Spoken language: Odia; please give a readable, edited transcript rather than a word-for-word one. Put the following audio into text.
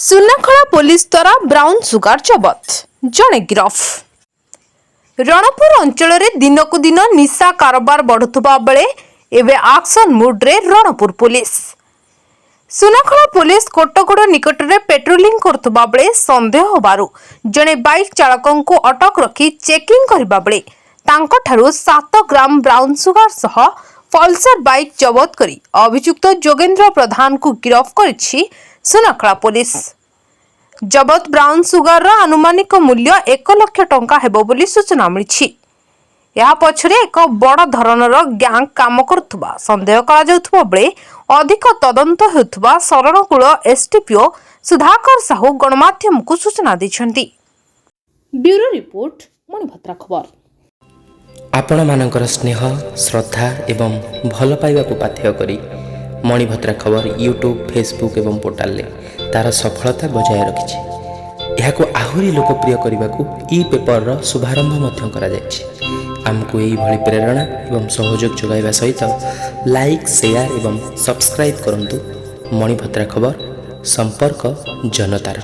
ସୁନାଖଳା ପୋଲିସ ଦ୍ୱାରା ବ୍ରାଉନ୍ ସୁଗାର ଜବତ, ଜଣେ ଗିରଫ। ରଣପୁର ଅଞ୍ଚଳରେ ଦିନକୁ ଦିନ ନିଶା କାରବାର ବଢୁଥିବା ବେଳେ ଏବେ ଆକ୍ସନ ମୁଡ୍ରେ ରଣପୁର ପୋଲିସ। ସୁନାଖଳା ପୋଲିସ କୋଟଗଡ଼ ନିକଟରେ ପେଟ୍ରୋଲିଂ କରୁଥିବା ବେଳେ ସନ୍ଦେହ ହେବାରୁ ଜଣେ ବାଇକ୍ ଚାଳକଙ୍କୁ ଅଟକ ରଖି ଚେକିଂ କରିବା ବେଳେ ତାଙ୍କଠାରୁ 7 ଗ୍ରାମ ବ୍ରାଉନ୍ ସୁଗାର ସହ ପଲସର ବାଇକ୍ ଜବତ କରି ଅଭିଯୁକ୍ତ ଯୋଗେନ୍ଦ୍ର ପ୍ରଧାନଙ୍କୁ ଗିରଫ କରିଛି ସୁନାଖଳା ପୋଲିସ। ଜବତ ବ୍ରାଉନ୍ ସୁଗାରର ଆନୁମାନିକ ମୂଲ୍ୟ 1 ଲକ୍ଷ ଟଙ୍କା ହେବ ବୋଲି ସୂଚନା ମିଳିଛି। ଏହା ପଛରେ ଏକ ବଡ଼ ଧରଣର ଗ୍ୟାଙ୍ଗ କାମ କରୁଥିବା ସନ୍ଦେହ କରାଯାଉଥିବା ବେଳେ ଅଧିକ ତଦନ୍ତ ହେଉଥିବା ଶରଣକୁଳ ଏସଡିପିଓ ସୁଧାକର ସାହୁ ଗଣମାଧ୍ୟମକୁ ସୂଚନା ଦେଇଛନ୍ତି। ବ୍ୟୁରୋ ରିପୋର୍ଟ, ମଣିଭଦ୍ରା ଖବର। ଆପଣମାନଙ୍କର ସ୍ନେହ, ଶ୍ରଦ୍ଧା ଏବଂ ଭଲ ପାଇବାକୁ ପାଥେୟ କରି ମଣିଭଦ୍ରା ଖବର ୟୁଟ୍ୟୁବ୍, ଫେସବୁକ୍ ଏବଂ ପୋର୍ଟାଲରେ ତା'ର ସଫଳତା ବଜାୟ ରଖିଛି। ଏହାକୁ ଆହୁରି ଲୋକପ୍ରିୟ କରିବାକୁ ଇ ପେପରର ଶୁଭାରମ୍ଭ ମଧ୍ୟ କରାଯାଇଛି। ଆମକୁ ଏଇଭଳି ପ୍ରେରଣା ଏବଂ ସହଯୋଗ ଯୋଗାଇବା ସହିତ ଲାଇକ୍, ସେୟାର ଏବଂ ସବସ୍କ୍ରାଇବ୍ କରନ୍ତୁ। ମଣିଭଦ୍ରା ଖବର, ସମ୍ପର୍କ ଜନତାର।